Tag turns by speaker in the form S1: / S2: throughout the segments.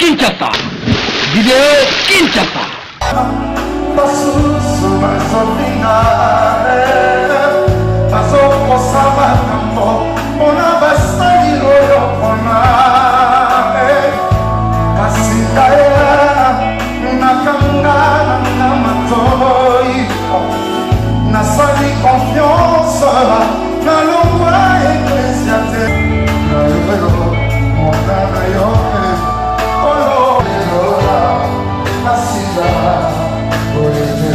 S1: Kinshasa. Video Kinshasa.
S2: Basusu bazofinga bazokosa makambo mpona basali oyo mpona kasi ngai nakanga nanga matoi nasali confiance nalongwa eklesia te mwana na yo oyo nasila boye te.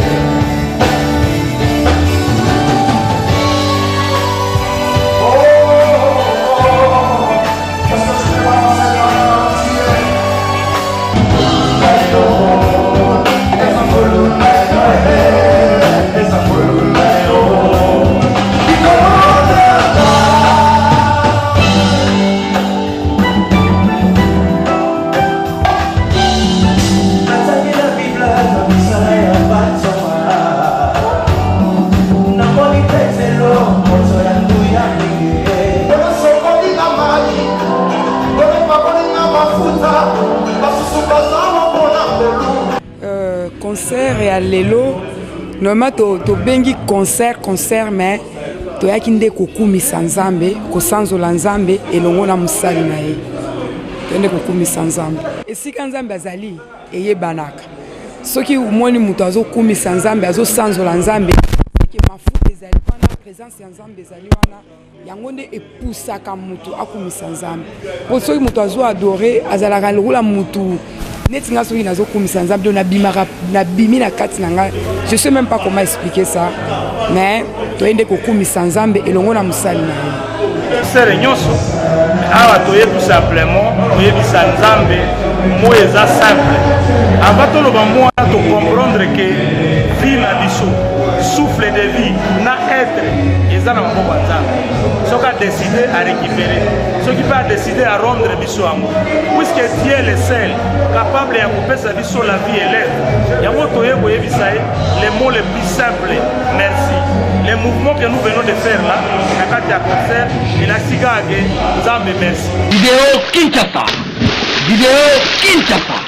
S3: Concert ya lelo, normalement tobengi concert concert, mais toyaki nde kokumisa Nzambe, kosanzola Nzambe elongo na mosali na ye. Toyende kokumisa Nzambe. Esika Nzambe azali eyebanaka. Soki omoni moto azokumisa Nzambe, azosanzola Nzambe, eke mafuta ezali wana, présence ya Nzambe ezali wana. Yango nde epusaka motu akumisa Nzambe. Mpo soki moto azo adore, azalaka lokola motu neti nga. Soki nazokumisa Nzambe, donc nabimaka, nabimi na kati na ngai. Je sais même pas comment expliquer ça, mais toye nde kokumisa Nzambe elongo na mosali na ye.
S4: Sere nyonso awa toye tout simplement koyebisa Nzambe mo eza simple. Avant toloba mo wana, tocomprendre ke vie na biso, souffle de vie na être, eza na maboko ya Nzambe. Soki adécide, arécupéré. Soki mpe adécide, arendre biso yango, puisque Dieu est le seul capable ya kopesa biso la vie et l'être. Yango toye koyebisa ye le mot le plus simple: merci. Le mouvement que nous venons de faire là na kati ya concert elakisi kaka ke Nzambe merci.
S1: Video Kinshasa. Video Kinshasa.